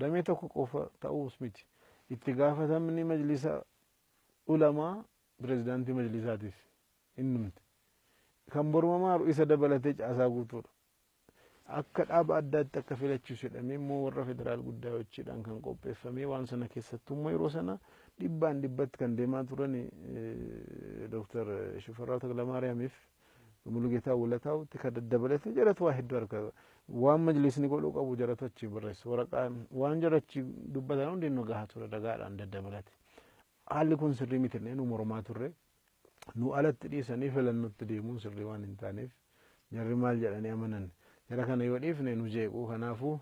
Damee tokko qofa ta'uus miti. Itti gaafatamni majlisa ulamaa pirezidaantii majlisaatiif innumti. Kan mormamaaru isa dabalatee caasaa guutuudha. Akka dhaaba addaatti akka filachiisu jedhamee immoo warra federaal guddaayochiidhaan kan qopheeffamee waan sana keessattuu immoo yeroo sana dhibbaan dhibbatti kan deemaa turan Dooktar Shifarraa Taklamaariyaamiif Mulugeetaa Wulataawutti kan daddabalate jaratu waa hedduu harka waan majlisni godhuu qabu jaratu achi barreessa waraqaan waan jara achi dubbatan hundi nu gahaa ture ragaadhaan daddabalate. Haalli kun sirrii miti nu mormaa turre nu alatti dhiisanii filannootti deemuun sirrii waan hin taaneef jarri maal jedhanii amanan jara kana yoo dhiifne nu jeequu kanaafuu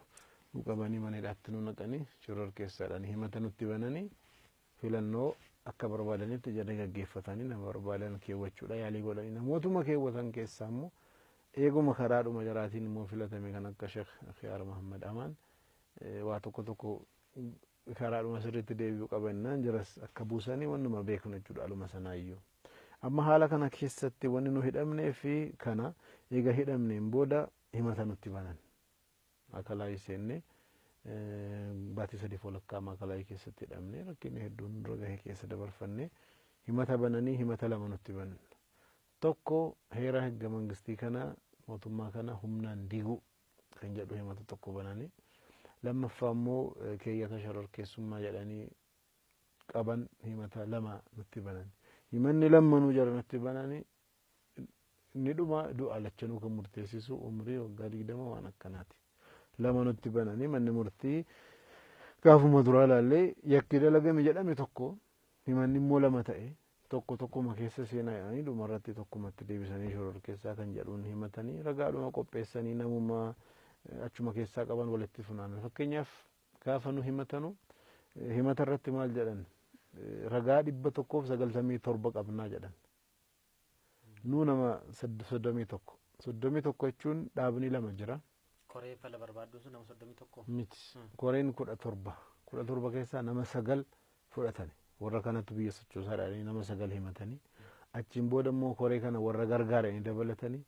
nu qabanii mana hidhaatti nu naqanii shoror keessaadhaan himata nutti bananii filannoo akka barbaadanitti jara gaggeeffatanii nama barbaadan keewwachuudha yaalii godhanii namootuma keewwatan keessaa immoo eeguma karaadhuma jaraatiin immoo filatame kan akka Sheekh Khiyaar Mahammad Amaan waa tokko tokko karaadhuma sirriitti deebi'uu qabannaan jaras akka buusanii wannuma beeknu jechuudha aluma sanaayyuu. Amma haala kana keessatti wanni nu hidhamnee fi kana eega hidhamneen booda himata nutti banan. Maakalaayii seennee baatii sadii walakkaa maakalaayii keessatti hidhamnee rakkinni hedduun dura gahe keessa dabarfannee himata bananii himata lama nutti banan. Tokko heera hegga mangistii kana mootummaa kana humnaan diiguu kan jedhu himata tokko bananii lammaffaa immoo keeyyata shororkeessummaa jedhanii qaban himata lama nutti banan. Himanni lammanuu jara nutti bananii inni dhuma du'a lachanuu kan murteessisu umrii waggaa 20 waan akkanaati. Lama nutti bananii manni murtii gaafuma duraa ilaallee yakki dalagame jedhame tokko himanni immoo lama ta'e tokko tokkuma keessa seenaa jedhanii dhumarratti tokkumatti deebisanii shororkeessaa kan jedhuun himatanii ragaadhuma qopheessanii namuma achuma keessaa qaban walitti funaanan. Fakkeenyaaf gaafa nu himatanu himata irratti maal jedhan ragaa 197 qabnaa jedhan. Nu nama 31. 31 jechuun dhaabni lama jira. Koree fala barbaadduun sun nama 31? Miti. Koreen 17. 17 keessaa nama 9 fudhatani. Warra kanatu biyya sochoosaa jedhanii nama 9 himatanii. Achiin booda immoo koree kana warra gargaaranii dabalatanii.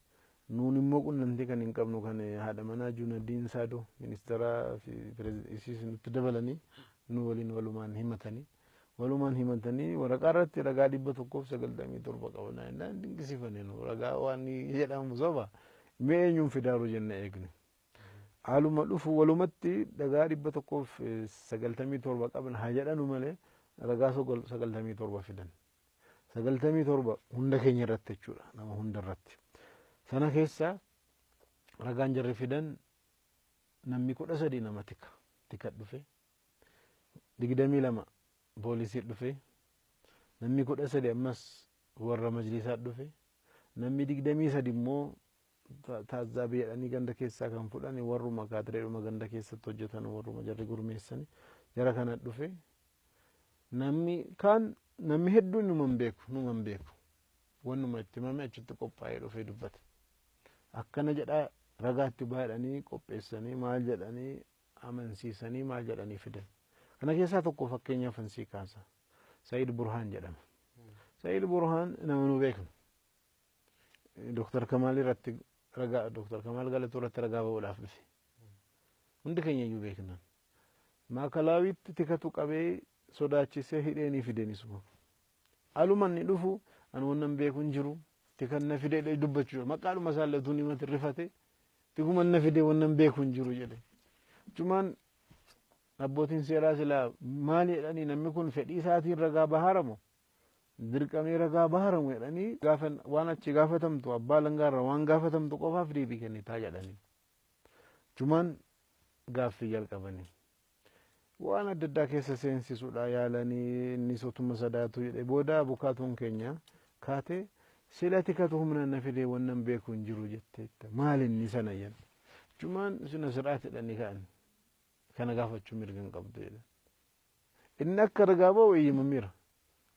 Nuun immoo qunnamtii kan hin qabnu kan haadha manaa Juunaddiin Saadoo ministeeraa fi isiis nutti dabalanii nu waliin walumaan himatanii. Walumaan himatanii waraqaa irratti ragaa 197 qabna jennaan dinqisiifanne nu ragaa waan jedhamu soba mee eenyuun fidaaru jenne eegne. Haaluma dhufu walumatti ragaa 197 qabna haa jedhanu malee ragaa 97 fidan. 97 hunda keenya irratti jechuudha nama hunda irratti. Sana keessa ragaan jarri fidan namni 13 nama tika dhufe 22 poolisii dhufe namni 13 ammas warra majlisaa dhufe namni 23 immoo taazzaabii jedhanii ganda keessaa kan fudhan warruma kaadireedhuma ganda keessatti hojjetan warruma jarri gurmeessani jara kana dhufe namni kaan namni hedduun numa hin beeku wannuma itti himame achitti qophaa'ee dhufee dubbate. Akkana jedhaa ragaatti baay'anii qopheessanii maal jedhanii amansiisanii maal jedhanii fidan. Kana keessaa tokko fakkeenyaaf ansii kaasa. Sa'iid Burhaan jedhama. Sa'iid Burhaan nama nu beeknu. Dooktar Kamaal irratti ragaa Dooktar Kamaal Galatuu irratti ragaa ba'uudhaaf dhufe. Hundi keenya iyyuu beekna. Maakalaawitti tikatu qabee sodaachisee hidheenii fideenisuma. Aluma inni dhufu ani wannan beeku hin jiru. Tikan na fidee dubbachuu maqaadhuma isaallee utuu himati rifate tikuma na fidee wannan beeku hin jiru jedhe. Cumaan abbootiin seeraa silaa maal jedhanii namni kun fedhii isaatiin ragaa bahaaramu dirqamee ragaa baharamu jedhanii gaafa waan achi gaafatamtu abbaa langaarra waan gaafatamtu qofaaf deebii kennitaa jedhanii. Cumaan gaaffii jalqabanii. Waan adda addaa keessa seensisuudha yaalanii inni sotuma sadaatu jedhe booda abukaatoon keenya kaatee sila tikatu humna na fidee wannan beeku hin jiru jetteetta maal inni sana jedhan. Cumaan sina siraat jedhanii ka'an kana gaafachuu mirga hin qabdu jedhan. Inni akka ragaa ba'u eeyyamameera.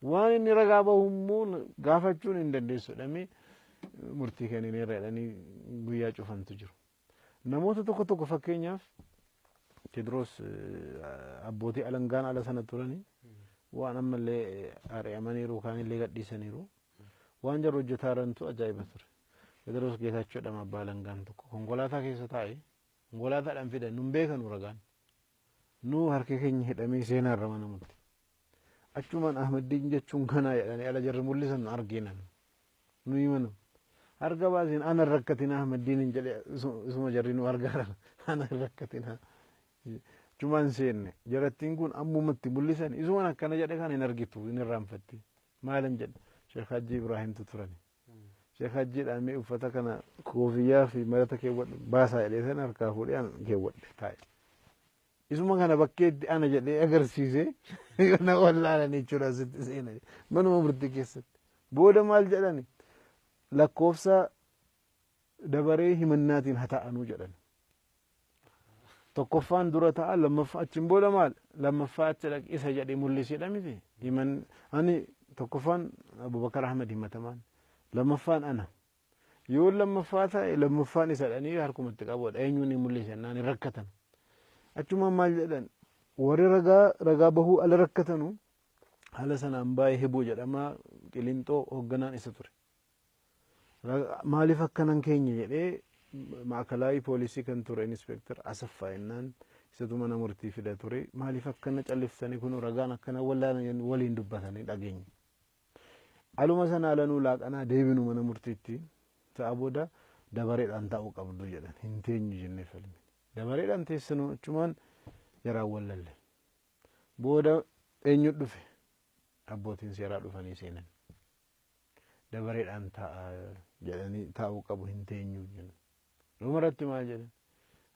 Waan inni ragaa bahu immoo gaafachuun hin dandeessu jedhamee murtii kennineerra jedhanii guyyaa cufantu jiru. Namoota tokko tokko fakkeenyaaf Teediroos abbootii alangaan ala sana turanii waan ammallee ari'amaniiru kaanillee gadhiisaniiru. Waan jarri hojjetaa jirantu ajaa'iba ture. Teediroos Geetaachoo jedhama abbaa alangaan tokko konkolaataa keessa taa'ee konkolaataadhaan fidan nun beekanu ragaan. Nuu harki keenya hidhamee seenaarra mana murtii. Achumaan Ahmaddiin jechuun kanaa jedhanii ala jarri mul'isan nu arginan. Nu himanu. Harka baasiin ana rakkatina Ahmaddiin hin jedhe isuma jarri nu argaaran ana rakkatina. Achumaan seenne jarattiin kun ammumatti mul'isan isuman akkana jedhe kan hin argitu hin irraanfatti. Maalan jedhe Sheekh Hajji Ibraahimtu turani. Sheekh Hajjiidhaan mee uffata kana koofiyyaa fi marata keewwadhu baasaa jedhee sana harkaa fuudhee an keewwadhe taa'e. Isuma kana bakkeetti ana jedhee agarsiisee na wallaalan jechuudha asitti seenani manuma murtii keessatti. Booda maal jedhani lakkoofsa dabaree himannaatiin haa ta'anuu jedhan. Tokkoffaan dura ta'a lammaffaa achiin booda maal lammaffaa achi dhaqi isa jedhee mul'iseedha miti. Himan ani tokkoffaan Abubakar Ahmed himatamaan lammaffaan ana. Yoo lammaffaa ta'e lammaffaan isa dhanii harkumatti qabuudha eenyuun hin mul'ise naan hin rakkatan. Achumaan maal jedhan warri ragaa ragaa bahuu ala rakkatanu haala sanaan baay'ee hibuu jedhama Qilinxoo hoogganaan isa ture. Maaliif akkanan keenya jedhee maakalaayii poolisii kan ture inspektar Asaffaa jennaan isatu mana murtii fida ture maaliif akkana calliftanii kun ragaan akkana wallaalan waliin dubbatanii dhageenya. Aluma sana alanuu laaqanaa deebinu mana murtiitti ta'a booda dabareedhaan taa'uu qabdu jedhan hin teenyu jennee falmine. Dabareedhaan teessinu achumaan jaraan wallalle. Booda eenyu dhufe abbootiin seeraa dhufanii seenan. Dabareedhaan taa'a jedhanii taa'uu qabu hin teenyu jenna. Dhumarratti maal jedhan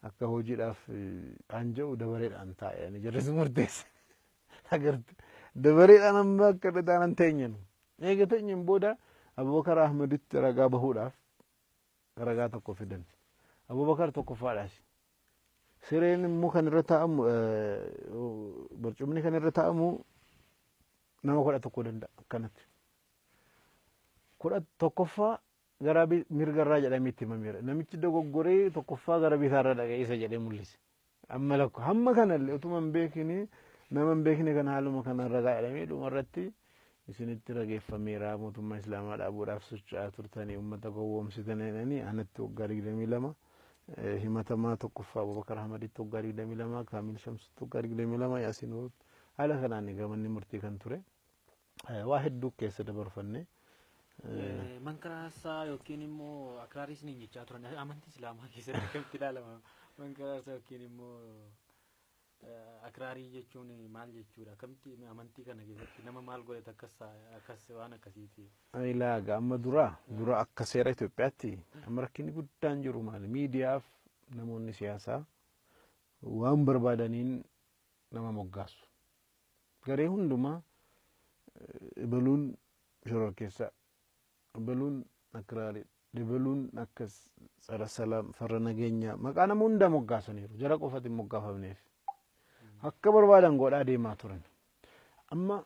akka hojiidhaaf aan jedhu dabareedhaan taa'a jedhanii jarris murteesse. Agarte dabareedhaan amma akka dhadhaan teenyanu. Eega teenyeen booda Abubakar Ahmeditti ragaa bahuudhaaf ragaa tokko fidan. Abubakar tokkoffaadhaas. Sireen immoo kan irra taa'amu barcumni kan irra taa'amu nama 11 danda'a akkanatti. 11ffaa gara mirgarraa jedhamee itti himameera. Namichi dogoggoree tokkoffaa gara bitaarra dhaqee isa jedhee mul'ise. Amma lakko hamma kanallee utuma hin beekini nama hin beekne kana haaluma kanaan ragaa jedhamee dhumarratti isinitti rageeffameera mootummaa islaamaa dhaabuudhaaf socho'aa turtanii uummata gowwoomsitanii jedhanii anatti waggaa 22 himatamaa tokkoffaa Abubakar Ahmaditti waggaa 22 Kaamil Shamsutti waggaa 22 Yaasiin Nuurutti haala kanaan egaa manni murtii kan ture waa hedduu keessa dabarfanne. Mankaraarsaa yookiin immoo akraarii isiniin jechaa turan amantii islaamaa keessatti akkamitti ilaalama? Mankaraarsaa yookiin immoo akraarii jechuun maal jechuudha? Akkamitti amantii kana keessatti nama maal godhate akkas akkas waan akkasiiti? Ilaaga amma dura dura akka seera Itoophiyaatti amma rakkinni guddaan jiru maali? Miidiyaaf namoonni siyaasaa waan barbaadaniin nama moggaasu. Garee hundumaa ebaluun shororkeessaa, ebaluun akraarii, ebaluun akkas tsara salaam, farra nageenyaa maqaa nama hundaa moggaasaniiru. Jara qofatti hin moggaafamneef. Akka barbaadan godhaa deemaa turan. Amma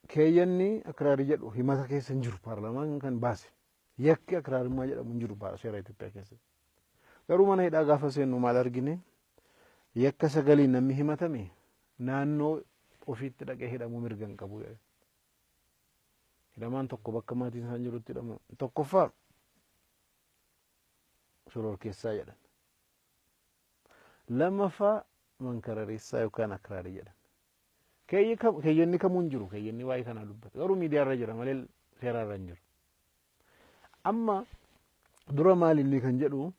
keeyyanni akraarii jedhu himata keessa hin jiru paarlaamaan kan baase. Yakki akraarummaa jedhamu hin jiru seera Itoophiyaa keessatti. Garuu mana hidhaa gaafa seennu maal argine yakka sagaliin namni himatame naannoo ofiitti dhaqee hidhamuu mirga hin qabu. Hidhamaan tokko bakka maatiin isaan jirutti hidhamu. Tokkoffaa shororkeessaa jedhan. Lammaffaa mankarareessaa yookaan akraarii jedhan. Keeyyanni kamuu hin jiru keeyyanni waa'ee kanaa dubbata. Garuu miidiyaarra jira malee seerarra hin jiru. Amma dura maal inni kan jedhu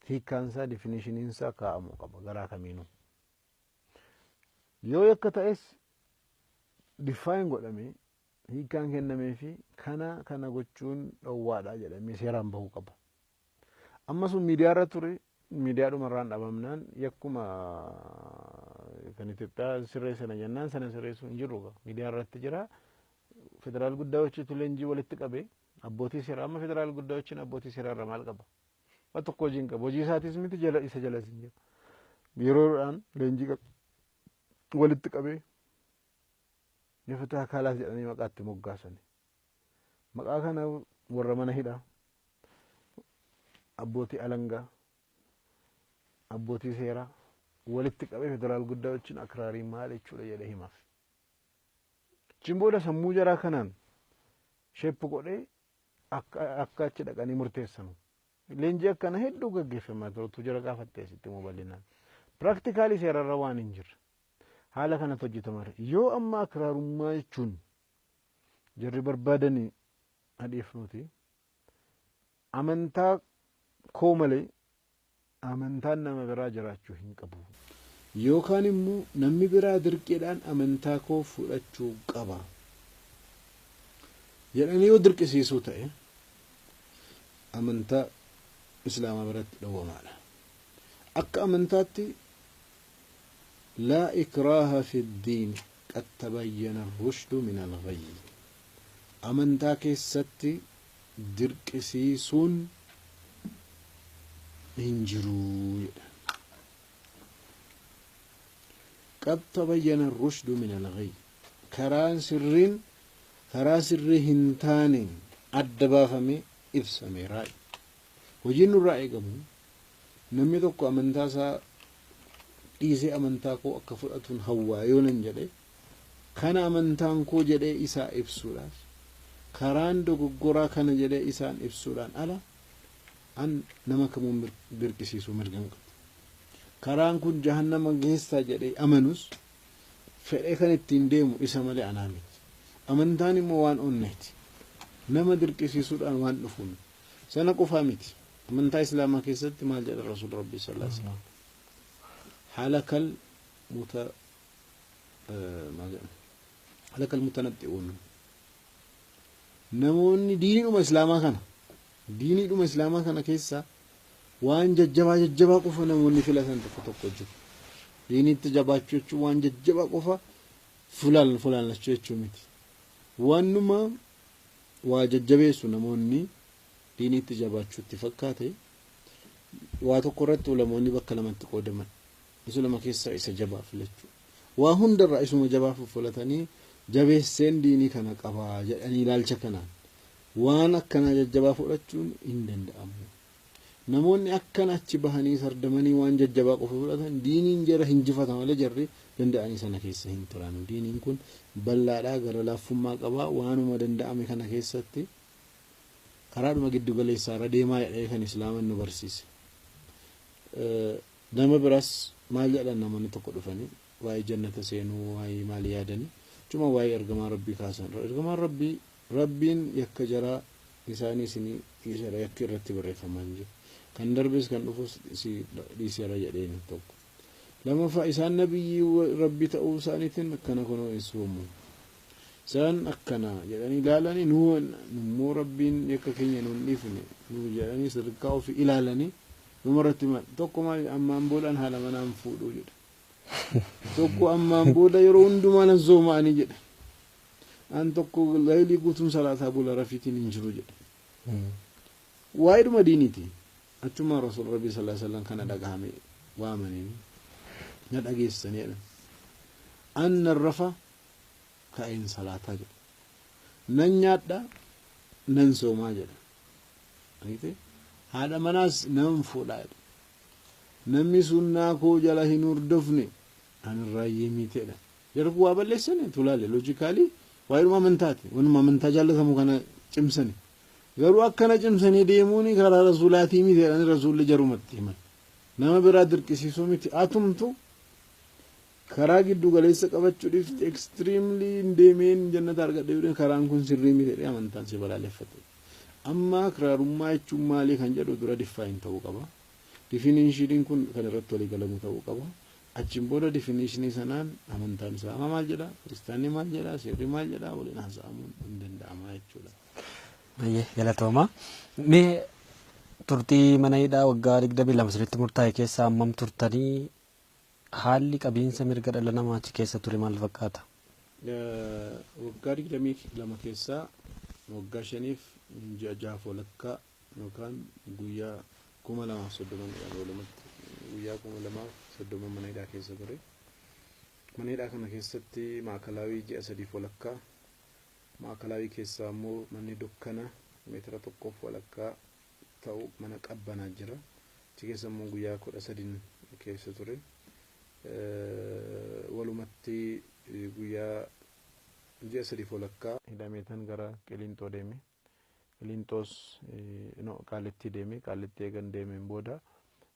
hiikkaansaa difinishiniinsaa kaa'amuu qaba garaa kamiinuu. Yoo yakka ta'es diffaayin godhamee hiikkaan kennamee fi kana kana gochuun dhowwaadha jedhamee seeraan bahuu qaba. Amma sun miidiyaarra ture miidiyaadhumarraan dhabamnaan yakkuma kan Itoophiyaa sirreessana jennaan sana sirreessuu hin jiru miidiyaa irratti jira. Federaal guddaa leenjii walitti qabee abbootii seeraa amma federaal guddaa abbootii seeraa irra maal qaba? Waan tokko hojii hin qabu. Hojii isaatis miti jala isa jalas hin jiru. Yeroodhaan leenjii walitti qabee Nifata akaalaas jedhanii maqaatti moggaasani. Maqaa kana warra mana hidhaa, abbootii alangaa, abbootii seeraa walitti qabee federaal guddaa wajjin akraarii maal jechuudha jedhee himaaf. Achiin booda sammuu jaraa kanaan sheeppu godhee akka achi dhaqanii murteessanu. Leenjii akkana hedduu gaggeeffamaa ture utuu jara gaafattee sitti immoo bal'inaan. Practically seerarra waan hin jirre haala kanatti hojjetama. Yoo amma akraarummaa jechuun jarri barbaadanii hadheefnuti amantaa koo malee amantaan nama biraa jiraachuu hin qabu. Yookaan immoo namni biraa dirqiidhaan amantaa koo fudhachuu qaba jedhanii yoo dirqisiisuu ta'e amantaa islaamaa biratti dhowwamaadha. Akka amantaatti laa ikraaha fi ddiin qad tabayyana rushdu min alghayy. Amantaa keessatti dirqisiisuun hin jiruu jedha. Qad tabayyana rushdu min alghayy. Karaan sirriin karaa sirrii hin taane adda baafamee ibsameera. Hojiin nurraa eegamu namni tokko amantaa isaa dhiisee amantaa koo akka fudhatuun hawwaa yoo nan jedhe kana amantaan koo jedhee isaa ibsuudhaaf karaan dogoggoraa kana jedhee isaan ibsuudhaan ala an nama kamuu dirqisiisuu mirga hin qabu. Karaan kun jahannama geessaa jedhee amanus fedhee kan ittiin deemu isa malee anaa miti. Amantaan immoo waan onneeti. Nama dirqisiisuudhaan waan dhufuun sana qofaa miti. Amantaa islaamaa keessatti maal jedha Rasuul Rabbii sallallahu alaihi wasallam? Halakal muta maal jedhama? Halakal mutanatti'uun. Namoonni diiniidhuma islaamaa kana keessa waan jajjabaa jajjabaa qofa namoonni filatan tokko tokko jiru. Diiniitti jabaachuu jechuun waan jajjabaa qofa fulaallachuu jechuu miti. Waanuma waa jajjabeessu namoonni diiniitti jabaachuutti fakkaate waa tokko irratti ulamoonni bakka lamatti qoodaman. Isa lama keessaa isa jabaa filachuu. Waa hundarraa isuma jabaa filatanii jabeesseen diinii kana qabaa jedhanii ilaalcha kanaan waan akkanaa jajjabaa fudhachuun hin danda'amu. Namoonni akkana achi bahanii sardamanii waan jajjabaa qofa fudhatan diiniin jara hinjifata malee jarri danda'anii sana keessa hin turan. Diiniin kun bal'aadhaa gara laaffummaa qabaa waanuma danda'ame kana keessatti karaadhuma giddu galeessaa irra deemaa jedhee kan islaaman nu barsiise. Nama biraas maal jedhan namoonni tokko dhufanii waa'ee jannata seenuu waa'ee maal yaadanii cuma waa'ee ergamaa rabbii kaasan. Ergamaan rabbii rabbiin yakka jaraa isaanii isinii dhiiseera yakki irratti barreeffamaa hin jiru. Kan darbes kan dhufus si dhiiseera jedheen tokko. Lammaffaa isaan nabiyyii rabbii ta'uu isaaniitiin akkana kunoo ibsuumu. Isaan akkana jedhanii ilaalanii nu immoo rabbiin yakka keenya nuun dhiifne nu jedhanii sadarkaa ofii ilaalanii dhumarratti maal tokko maal ammaan boodaan haala manaan fuudhuu jedha. Tokko ammaan booda yeroo hundumaa nan sooma'anii jedha. An tokko laylii guutuun salaataa bula rafiitiin hin jiru jedha. Waa'eedhuma diiniiti. Achuma Rasuul Rabbii sallallahu alaihi wasallam kana dhagahame waamanii na dhageessanii jedhan. An nan rafa ka'een salaataa jedha. Nan nyaadha nan soomaa jedha. Argitee? Haadha manaas nan fuudha jedha. Namni sunnaa koo jala hin hordofne an irraayyee miti jedha. Jarri kun waa balleessani tulaale loojikaalii waa'eedhuma amantaati. Wanuma amantaa jaallatamu kana cimsani. Garuu akkana cimsanii deemuun karaa rasuulaatii miti jedhanii rasuulli jarumatti himan. Nama biraa dirqisiisuu miti. Atumtu karaa giddu galeessa qabachuu dhiifte extremely hin deemeen jannata argadhe jedhee karaan kun sirrii miti jedhee amantaan si balaaleffate. Amma akraarummaa jechuun maalii kan jedhu dura define ta'uu qaba. Definition kun kan irratti walii galamu ta'uu qaba. Achiin booda definitionii sanaan amantaan islaamaa maal jedha, kiristaanni maal jedha, seerri maal jedha waliin haasa'amuun hin danda'ama jechuudha. Baay'ee galatooma. Mee turtii mana hidhaa waggaa 22 sirriitti murtaa'e keessa hammam turtanii haalli qabiinsa mirga dhala namaa achi keessa ture maal fakkaata? Waggaa 22 keessaa waggaa 5 ji'a 6 walakkaa yookaan guyyaa 2030 walumatti guyyaa 2030 mana hidhaa keessa ture. Mana hidhaa kana keessatti maakalaawii ji'a 3 walakkaa maakalaawii keessaa immoo manni dukkana meetira 1 walakkaa ta'u mana qabbanaa jira. Achi keessa immoo guyyaa 13 keessa ture. Walumatti guyyaa ji'a 3 walakkaa hidhameetan gara Qiliinxoo deeme. Qiliinxoos no Qaalittii deeme. Qaalittii eegan deemeen booda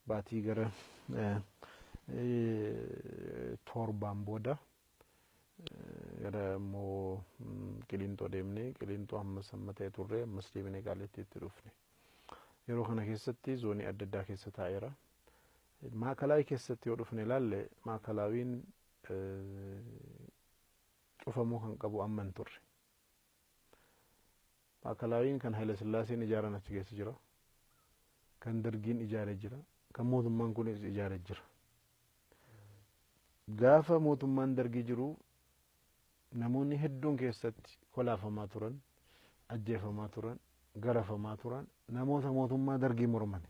baatii gara 7 booda gara immoo Qiliinxoo deemnee, Qiliinxoo ammas amma ta'e turre, ammas deebinee Qaallittiitti dhufne. Yeroo kana keessatti zoonii adda addaa keessa taa'eera. Maakalaawii keessatti yoo dhufne ilaalle, maakalaawiin cufamuu kan qabu amma hin turre. Maakalaawiin kan Haile Sillaaseen ijaaran achi keessa jira. Kan Dargiin ijaaree jira. Kan mootummaan kunis ijaaree jira. Gaafa mootummaan Dargii jiru namoonni hedduun keessatti kolaafamaa turan, ajjeefamaa turan, garafamaa turan, namoota mootummaa Dargii morman.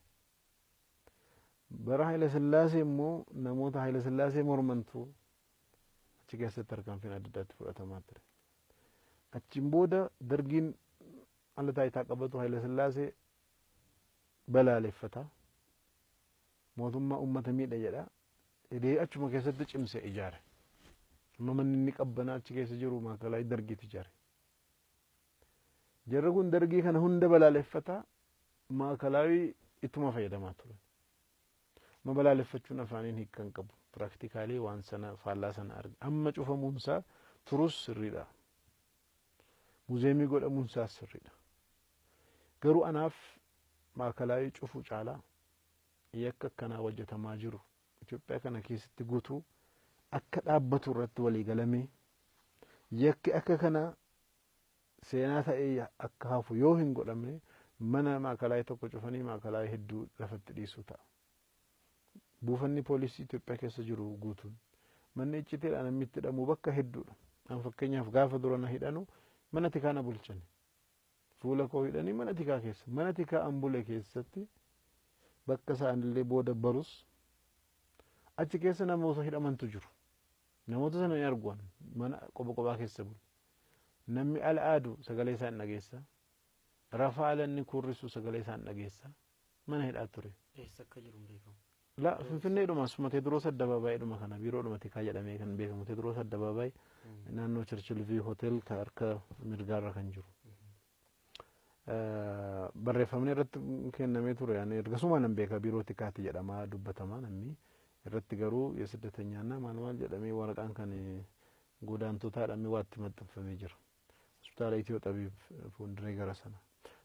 Bara Haile Sillaasee immoo namoota Haile Sillaasee mormantu achi keessatti tarkaanfiin adda addaatti fudhatamaa ture. Achiin booda Dargiin ala taayitaa qabatu Haile Sillaasee balaaleffata. Mootummaa uummata miidha jedha. Hidhee achuma keessatti cimsee ijaare. Amma manni inni qabbanaa achi keessa jiru maakalaayii Dargiitu ijaare. Jarri kun Dargii kana hunda balaaleffata, maakalaayii ittuma fayyadamaa ture. Amma balaaleffachuun afaaniin hiika hin qabu. Practically waan sana faallaa sana arge. Amma cufamuunsaa turus sirriidha. Museum godhamuunsaas sirriidha. Garuu anaaf maakalaayii cufuu caalaa yakka akkanaa hojjetamaa jiru Itoophiyaa kana keessatti guutuu akka dhaabbatu irratti walii galamee, yakki akka kana seenaa ta'ee akka hafu yoo hin godhamne, mana maakalaayii tokko cufanii maakalaayii hedduu lafatti dhiisuu ta'a. Buufanni poolisii Itoophiyaa keessa jiru guutuun manni iccitiidhaan namni itti hidhamu bakka hedduudha. An fakkeenyaaf gaafa dura na hidhanu mana tikaa na bulchani. Fuula koo hidhanii mana tikaa keessa, mana tikaa an bule keessatti bakka isaanillee booda barus achi keessa namoota hidhamantu jiru. Namoota sana ni argu, mana qoba qobaa keessa bulu. Namni ala aadu sagalee isaan dhageessa. Rafa ala inni kurrisu sagalee isaan dhageessa. Mana hidhaa ture. Eessa akka jiru hin beekamu. La, Finfinneedhuma, asuma Teediroos Addabaabaayidhuma kana, biiroodhuma tikaa jedhamee kan beekamu Teediroos Addabaabaay, naannoo Churchill View Hotel kan harka mirgaarra kan jiru. Barreeffamni irratti kennamee ture, ani ergasuma nan beeka, biiroo tikaati jedhamaa dubbatama namni irratti, garuu የስደተኛና maal maal jedhamee waraqaan kan godaantotaa jedhamee waatti maxxanfamee jira. Hospitaala Itiyoo Xabiib fuulduree gara sana.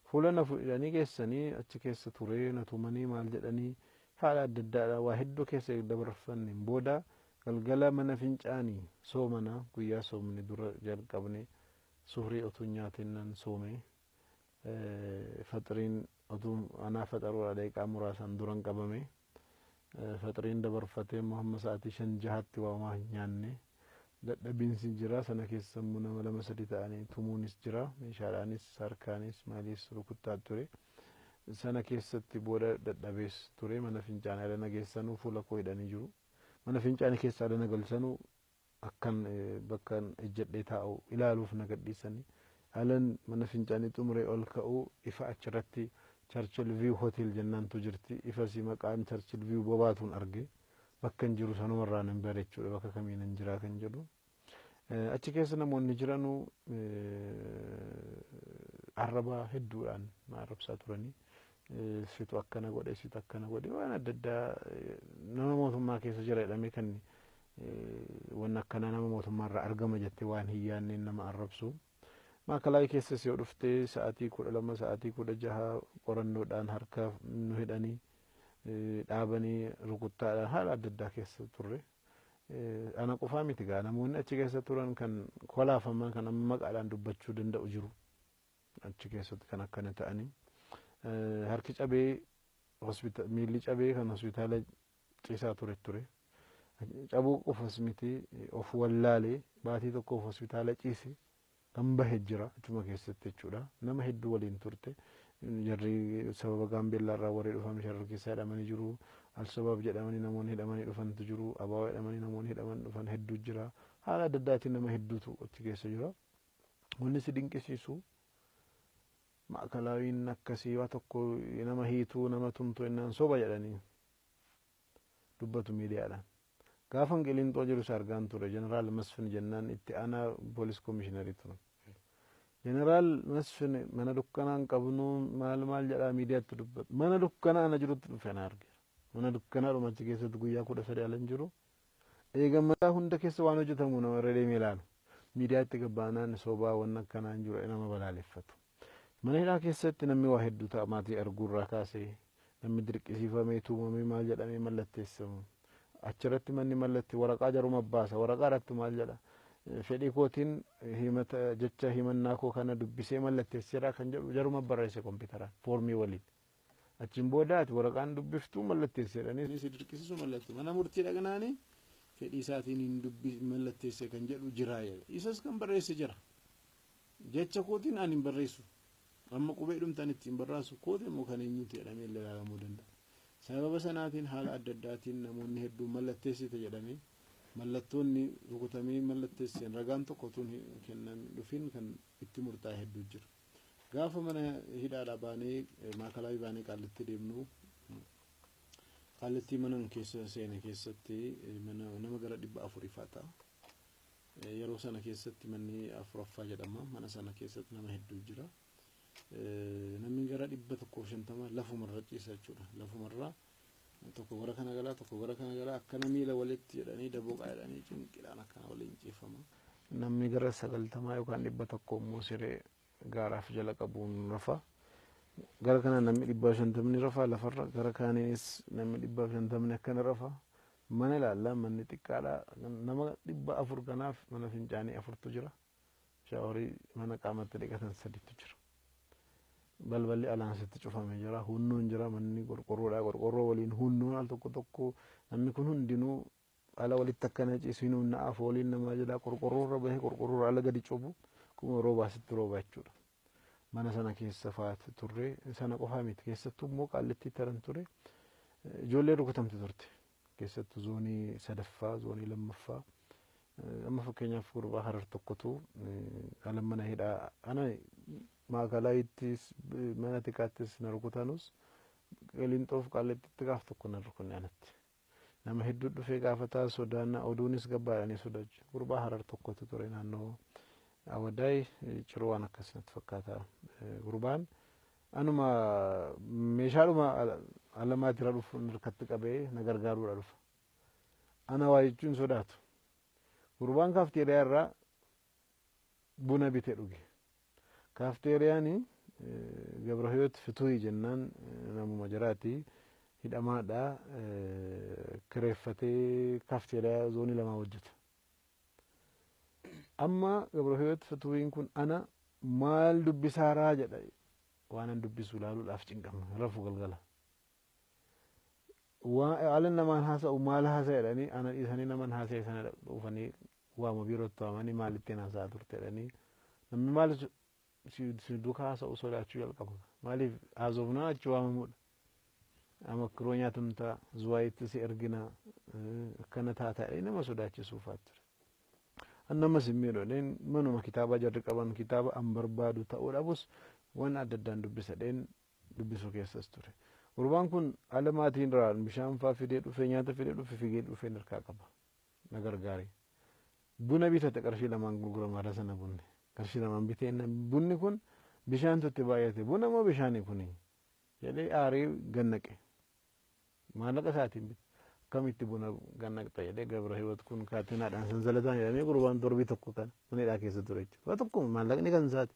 Fuula na fuudhanii geessanii achi keessa turee na tumanii maal jedhanii haala adda addaadha waa hedduu keessa dabarfanneen booda galgala mana fincaanii soomana, guyyaa soomni dura jalqabne suhrii otuu nyaatiin nan soome, faxiriin otuu anaa faxaruudha daqiiqaa muraasaan duran qabame, faxiriin dabarfatee immoo hamma sa'aatii 5 6tti waa homaa hin nyaanne. Dadhabiinsi jira, sana keessa immoo nama lama sadi ta'anii tumuunis jira, meeshaadhaanis harkaanis maaliis rukuttaa ture. Sana keessatti booda dadhabees ture, mana fincaanii ala nageessanuu fuula koo hidhanii jiru. Mana fincaanii keessa ala nagalchanuu akkan bakka ejjedhee taa'u ilaaluuf na gadhiisanii, alan mana fincaanii xumuree ol ka'uu ifa achirratti Churchill View Hotel jennaantu jirti. Ifasi maqaan Churchill View bobaatuun arge, bakka hin jiru sanumarraa nan bare jechuudha, bakka kamiin hin jiraa kan jedhu. Achi keessa namoonni jiranuu arraba hedduudhaan na arrabsaa turanii. Situ akkana godhe, situ akkana godhe, waan adda addaa, nama mootummaa keessa jira jedhamee kan wanni akkanaa nama mootummaa irraa argama jettee waan hin yaanneen nama arrabsu. Maakalaayii keessas yoo dhuftee sa'aatii 12, sa'aatii 16 qorannoodhaan harka nu hidhanii dhaabanii rukuttaadhaan haala adda addaa keessa turre. Ana qofaa miti gaa, namoonni achi keessa turan kan kolaafaman kan amma maqaadhaan dubbachuu danda'u jiru. Achi keessatti kan akkana ta'anii. Harki cabee, miilli cabee kan hospitaala ciisaa ture ture. Cabuu qofas miti, of wallaalee baatii tokkoof hospitaala ciise kan bahe jira achuma keessatti jechuudha. Nama hedduu waliin turte. Jarri sababa Gaambeellaa irraa warri dhufan sharri keessa hidhamanii jiru. Alshabaab jedhamanii namoonni hidhamanii dhufantu jiru. Abaaboo jedhamanii namoonni hidhaman dhufan hedduu jira. Haala adda addaatiin nama hedduutu achi keessa jira. Wanni si dinqisiisu, maakalaawwiin akkasii waa tokko nama hiituu nama tumtu jennaan soba jedhanii dubbatu miidiyaadhaan. Gaafa Qiliinxoo jiru isa argaan ture, Jeneraal Masfin jennaan itti aanaa poolis komishiinarii turan. Jeneraal Masfin mana dukkanaa hin qabnu maal maal jedhaa miidiyaatti dubbatu. Mana dukkanaa ana jirutti dhufe na argeera. Mana dukkanaadhuma achi keessatti guyyaa 13 ala hin jiru. Eegammataa hunda keessa waan hojjetamu nama irra deemee ilaalu. Miidiyaatti gabbaanaan sobaa waan akkanaa hin jiru nama balaaleffatu. Mana hidhaa keessatti namni waa hedduu ta'a maatii arguurraa kaasee namni dirqisiifamee tuumamee maal jedhamee mallatteessamu. Achirratti manni mallatte waraqaa jaruma baasa waraqaa irratti maal jedha. Fedhii kootiin himata jecha himannaa koo kana dubbisee mallatteesseera kan jedhu jaruma barreesse kompiitaraan foormii waliin. Achiin booda ati waraqaan dubbiftuu mallatteesseedhanii si dirqisiisu mallattoo mana murtii dhaqnaanii fedhii isaatiin hin dubbi mallatteesse kan jedhu jira jedha. Isas kan barreesse jira. Jecha kootiin ani hin barreessu. Amma qubee dhumtaan ittiin barraasu kooti immoo kan eenyuti jedhamee ilaalamuu danda'a. Sababa sanaatiin haala adda addaatiin namoonni hedduun mallatteessite jedhamee mallattoonni rukutamee mallatteesseen ragaan tokko utuu hin kennamin dhufin kan itti murtaa'e hedduu jira. Gaafa mana hidhaadhaa baanee maakalaawii baanee Qaallitti deemnu Qaallittii mana keessa seene keessatti mana nama gara 400 fa'aa ta'a. Yeroo sana keessatti manni afuraffaa jedhama. Mana sana keessatti nama hedduu jira. Namni gara 150 lafumarra ciisa jechuudha. Lafumarra tokko gara kana galaa tokko gara kana galaa akkana miila walitti jedhanii dabooqaa jedhanii cinqiidhaan akkana waliin ciifama. Namni gara 90 yookaan 100 immoo siree gaaraaf jala qabuun rafa. Gara kana namni 150 rafa lafarra gara kaaniinis namni 150 akkana rafa. Mana ilaalla manni xiqqaadha. Nama 400 kanaaf mana fincaanii afurtu jira. Shaaworii mana qaamatti dhiqatan sadiitu jira. Balballi alaansitti cufamee jira. Hunnoon jira manni qorqorroodha. Qorqorroo waliin hunnoon al tokko tokko namni kun hundinuu ala walitti akkana ciisu hin hunna'a fooliin namaa jala qorqorroorra bahee qorqorroorra ala gadi cobu kuma roobaasitti rooba jechuudha. Mana sana keessa fa'aati turre sana qofaa miti keessattuu immoo Qaallitti taran ture ijoollee rukutamte turte keessattuu zoonii sadaffaa zoonii lammaffaa amma fakkeenyaaf gurbaa Harar tokkotu ala mana hidhaa ana maakalaayittis mana xiqqaattis na rukutanus Qilinxoof Qaallittitti gaaf tokko na rukunne anatti. Nama hedduu dhufee gaafataa sodaannaa oduunis gabbaadhanii sodaachuu gurbaa Harar tokkotu ture naannoo Awadaay ciroo waan akkas natti fakkaata. Gurbaan anuma meeshaadhuma alamaatira dhufu harkatti qabee na gargaaruudha dhufa. Ana waa jechuun sodaatu. Gurbaan kaafteeriyaa irraa buna bitee dhuge. Kaafteeriyaan Gabrahiyoot Fituuyi jennaan namuma jiraati. Hidhamaadha. Kireeffatee kaafteeriyaa zoonii lamaa hojjeta. Amma Gabrahiyoot Fituuyiin kun ana maal dubbisaaraa jedha waan an dubbisu ilaaluudhaaf cinqama rafu galgala. Haala namaan haasa'u maal haasa'e jedhanii ana dhiisanii naman haasa'e sana dhufanii waama biirootti waamanii maal ittiin haasa'aa turte jedhanii namni maal si duukaa haasa'u sodaachuu jalqaba. Maaliif haasofnaan achi waamamuudha. Amakkiroo nyaatamtaa zuwaayitti si ergina akkana taataa jedhanii nama sodaachisuufaa ture. Annamas hin miidhu manuma kitaaba jarri qaban kitaaba an barbaadu ta'uu dhabus waan adda addaan dubbisa dheen dubbisuu keessas ture. Gurbaan kun haala maatiin irraa bishaan fa'aa fidee dhufee nyaata fidee dhufe figee dhufee harkaa qaba. Na gargaare. Buna bitate qarshii 2 gurgurama haala sana bunni. Qarshii 2 bitee bunni kun bishaantu itti baay'ate buna moo bishaani kuni jedhee aarii gannaqe. Maallaqa isaatiin bite. Akkamitti buna gannaqxa jedhee Gabrahiwoot kun kaatinaadhaan sansalataan jedhamee gurbaan torbii tokko kana mana hidhaa keessa ture jechuudha. Waa tokko maallaqni kan isaati.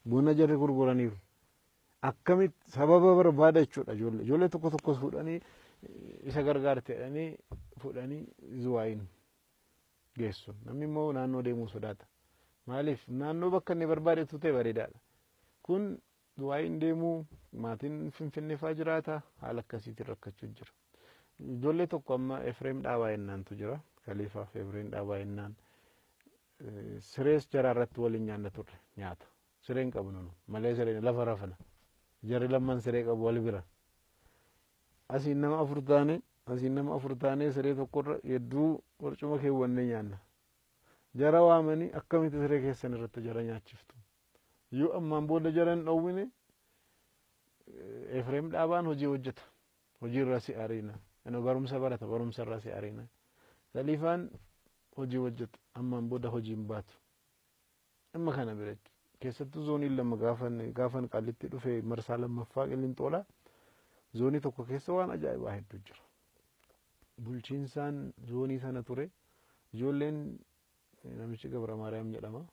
Buna jarri gurguraniiru. Akkamitti sababa barbaada jechuudha ijoollee. Ijoollee tokko tokkos fuudhanii isa gargaarte jedhanii fuudhanii zuwaayin geessu. Namni immoo naannoo deemuu sodaata. Maaliif naannoo bakka inni barbaadetu ta'e bareedaadha. Kun zuwaayin deemuu maatiin Finfinnee fa'aa jiraata haala akkasiitiin rakkachuu jira. Ijoollee tokko amma Efreem Dhaabaa jennaantu jira. Kaliifaaf Efreem Dhaabaa jennaan. Sirees jaraa irratti waliin nyaanna turre nyaata. Sireen qabu nunu malee sireen lafa rafana. Jarri lamman siree qabu wal bira. Asiin nama afur taane asiin nama afur taanee siree tokkorra hedduu barcuma keewwannee nyaanna. Jara waamanii akkamitti siree keessan irratti jara nyaachiftu. Yoo ammaan booda jara hin dhowwine Efreem Dhaabaan hojii hojjeta. Hojii irraa si ariina. Inni barumsa barata barumsa irraa si ariina. Kaliifaan hojii hojjeta ammaan booda hojii hin baatu. Amma kana bira jechuudha. Keessattuu zooniin lama gaafan Qaalitti dhufe marsaa lammaffaa Qilinxoodha. Zoonii tokko keessa waan ajaa'ibaa hedduu jira. Bulchiinsaan zoonii sana ture ijoolleen namichi Gabra Maariyaam jedhama.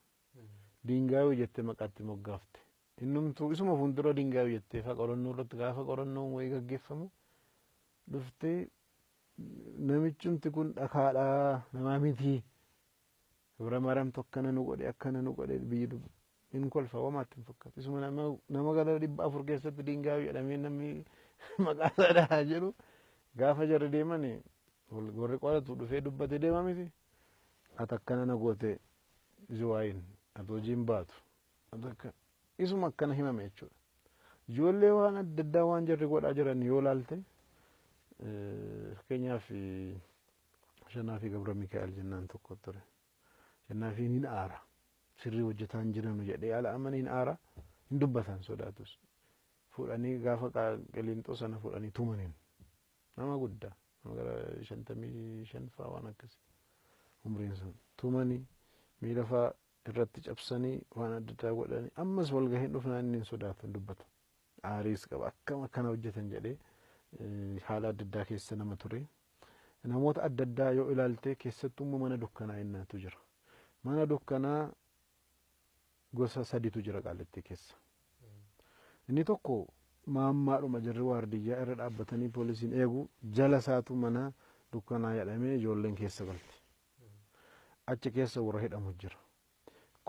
Diingaayoo jettee maqaatti moggaafte. Innumtuu isuma fuuldura diingaayoo jettee fa qorannoo irratti gaafa qorannoon wayii gaggeeffamu dhuftee namichumti kun dhakaadhaa namaa miti. Gabra Maariyaam akkana nu godhe akkana nu godhe biyyi hin kolfa wamaatti hin fakkaatu. Isuma nama gara 400 keessatti diingaayoo jedhamee namni maqaa isaa dhahaa jedhu gaafa jarri deeman warri qoratu dhufee dubbate deema miti. Ati akkana na goote zuwaayin ati hojiin baatu isuma akkana himame jechuudha. Ijoollee waan adda addaa waan jarri godhaa jiran yoo laalte fakkeenyaaf Shanaa fi Gabra Mikaa'el jennaan tokko ture. Shanaa fi hin aara sirrii hojjetaa hin jiranu jedhee ala amana hin aara hin dubbatan sodaatus. Fuudhanii gaafa qiliinxoo sana fuudhanii tumaniin nama guddaa nama gara 55 fa'aa waan akkasii umriin sun tumanii miila fa'aa irratti cabsanii waan adda addaa godhanii ammas walgahiin dhufnaan inni hin sodaatu hin dubbatu. Aariis qaba akkam akkana hojjetan jedhee haala adda addaa keessa nama ture. Namoota adda addaa yoo ilaalte keessattuu immoo mana dukkanaa innaatu jira. Mana dukkanaa gosa saditu jira Qaallittii keessa. Inni tokko maammaadhuma jarri waardiyyaa irra dhaabbatanii poolisiin eegu jala isaatu mana dukkanaa jedhamee ijoolleen keessa galti. Achi keessa warra hidhamu jira.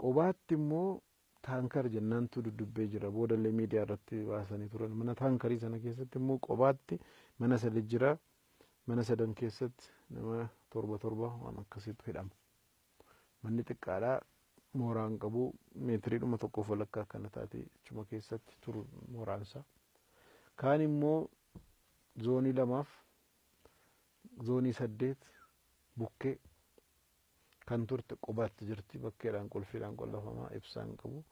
Qobaatti immoo taankar jennaantu duddubbee jira. Boodallee miidiyaa irratti baasanii turan. Mana taankarii sana keessatti immoo qobaatti mana sadi jira. Mana sadan keessatti nama torba torba waan akkasiitu hidhama. Manni xiqqaadhaa mooraan qabu meetiriidhuma tokkoof walakkaa akkana taate achuma keessatti turu mooraansaa. Kaan immoo zoonii 2 zoonii 8 bukkee kan turte qobaatti jirti bakkeedhaan qulfiidhaan qollafamaa ibsaan qabu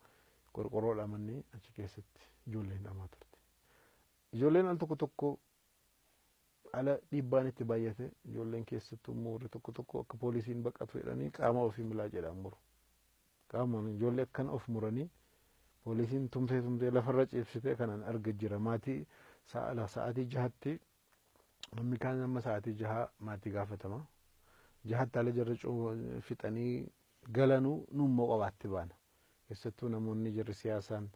qorqorroodha manni achi keessatti ijoolleen hidhamaa turte. Ijoolleen al tokko tokko ala dhiibbaan itti baay'ate ijoolleen keessattuu immoo warri tokko tokko akka poolisiin baqatu jedhanii qaama ofii milaaceedhaan muru. Qaamaan ijoollee akkana of muranii poolisiin tumtee tumtee lafarra ciibsitee kanaan arga jira. Maatii sa'aatii 6tti namni kaan amma sa'aatii 6 maatii gaafatama. 6tti ala jarri fixanii galanuu nummoo qobaatti baana. Keessattuu namoonni jarri siyaasaan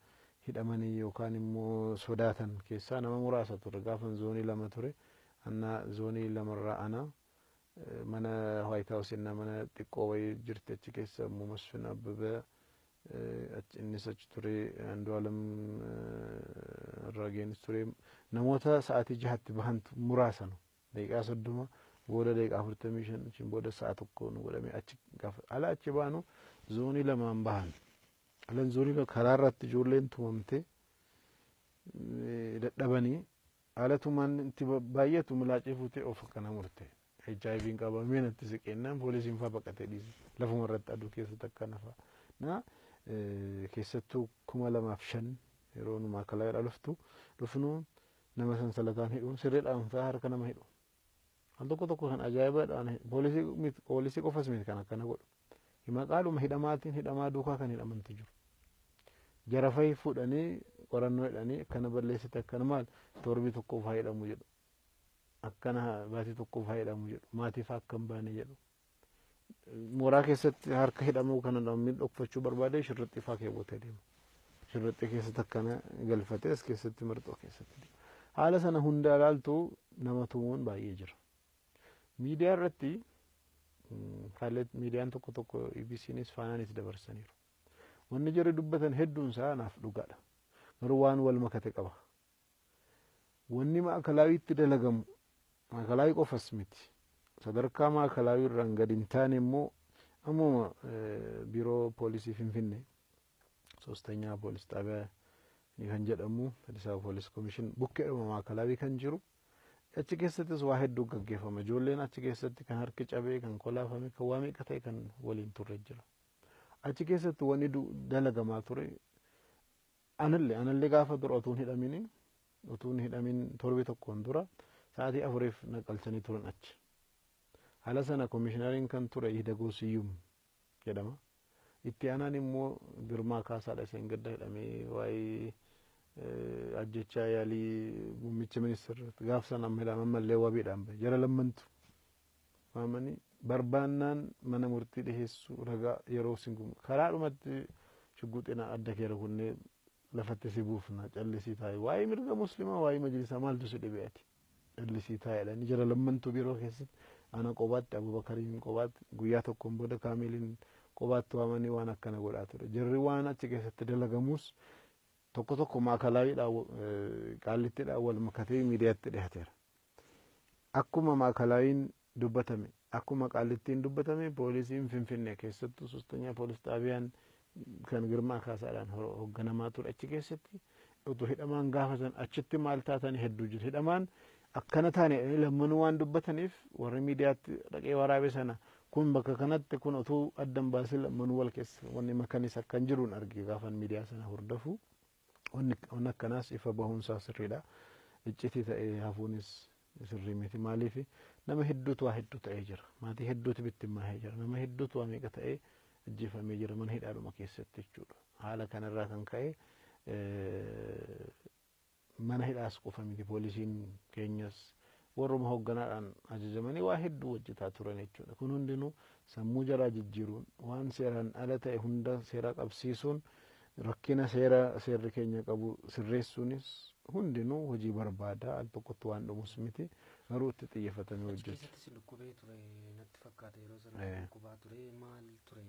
hidhamanii yookaan immoo sodaatan keessaa nama muraasa ture. Gaafan zoonii 2 ture. Anna zoonii 2rraa ana mana White House innaa mana xiqqoo wayii jirti achi keessa immoo Masfin Abbabee innis achi ture Andu'aalam Arraageenis ture namoota sa'aatii 6tti bahantu muraasa nu daqiiqaa 30 booda daqiiqaa 45 achiin booda sa'a 1 nu godhame achi gaafa ala achi baanu zoonii 2 bahan alan zoonii karaa irratti ijoolleen tumamte dadhabanii ala tumaan itti baay'atu milaacee fuutee of akkana murte. HIV'n qabamee natti siqeennaan poolisiin faa baqatee dhiise lafuma irratti aduu keessatti akkana fa'a. Na keessattuu 2005 yeroo nu maakalaayidha dhufnu nama sansalataan hidhuun sirriidhaan fa'aa harka nama hidhu. Al tokko tokko kan ajaa'ibaadhaan poolisii qofas miti kan akkana godhu. Maqaadhuma hidhamaatiin hidhamaa duukaa kan hidhamantu jiru. Jara fa'i fuudhanii qorannoo hidhanii akkana balleessite akkana maal torbii tokkoof haa hidhamu jedhu. Akkana baatii tokkoof haa hidhamu jedhu. Maatiif akka hin baane jedhu. Mooraa keessatti harka hidhamuu kana namni dhokfachuu barbaade shirrixii fa'aa keewwatee deema. Shirrixii keessatti akkana galfatee as keessatti marxoo keessatti deema. Haala sana hunda ilaaltu nama tumuun baay'ee jira. Miidiyaa irratti miidiyaan tokko tokko EBCnis Faanaanis dabarsaniiru. Wanni jarri dubbatan hedduun isaa naaf dhugaadha. Garuu waan wal makate qaba. Wanni maakalaawwiitti dalagamu maakalaawwii qofas miti. Sadarkaa maakalaawwii irraan gadi hin taane immoo ammuma biiroo poolisii Finfinnee ሶስተኛ ፖሊስ ጣቢያ kan jedhamu Addis Ababa Police Commission bukkeedhuma maakalaawwii kan jiru achi keessattis waa hedduu gaggeeffama. Ijoolleen achi keessatti kan harki cabee kan kolaafame kan waa meeqa ta'e kan waliin turre jira. Achi keessatti wanni dalagamaa ture anallee gaafa dura utuun hidhamin torbi tokkoon dura sa'aatii 4 naqalchanii turan achi. Haala sana koomishinariin kan ture Hidagoo Siyyum jedhama. Itti aanaan immoo Girmaa Kaasaadha isheen gadda hidhamee waa'ee Ajjechaa yaalii muummicha ministeera gaaf sana amma hidhaan ammallee wabiidhaan bahe jara lammantu waamanii barbaannaan mana murtii dhiheessuu ragaa yeroo sin karaadhumatti shugguxina adda kee rukunnee lafatti si buufna, callisii taa'e, waa'ee mirga muslimaa, waa'ee majlisaa maaltu si dhibe, ati callisii taa'edha. Jara lammantu biiroo keessatti ana qobaatti, Abubakariin qobaatti, guyyaa tokkoon booda Kaamiliin qobaatti waamanii waan akkana godhaa ture. Jarri waan achi keessatti dalagamus tokko tokko Maakalaayidhaan, Qaallittiidhaan wal makatee miidiyaatti dhiyateera. Akkuma Maakalaayiin dubbatame, akkuma Qaallittiin dubbatame, poolisiin Finfinnee keessattuu sostanyaa poolis xaabiyaan kan Girmaa Kaasaadhaan hoogganamaa ture achi keessatti utuu hidhamaan gaafatan achitti maal taatanii hedduu jiru. Hidhamaan akkana taane lammanuu waan dubbataniif warri miidiyaatti dhaqee waraabe sana kun bakka kanatti kun utuu addan baasee lammanuu wal keessa wanni makanis akkan jiruun arge gaafan miidiyaa sana hordofu. Wanni akkanaas ifa bahuunsaa sirriidha. Iccitii ta'ee hafuunis sirrii miti. Maaliif nama hedduutu waa hedduu ta'ee jira. Maatii hedduutu bittimmaa'ee jira. Nama hedduutu waa meeqa ta'ee ajjeefamee jira mana hidhaadhuma keessatti jechuudha. Haala kanarraa kan ka'e mana hidhaas qofa miti, poolisiin keenyas warruma hoogganaadhaan ajajamanii waa hedduu hojjetaa turan jechuudha. Kun hundinuu sammuu jaraa jijjiiruun, waan seeraan ala ta'e hunda seera qabsiisuun, rakkina seera seerri keenya qabu sirreessuunis hundinuu hojii barbaada. Al tokkotti waan dhumus miti, garuu itti xiyyeeffatamee Achi hojjetu. Keessatti si dhukkubee ture natti fakkaata, yeroo sana dhukkubaa ture, maal ture?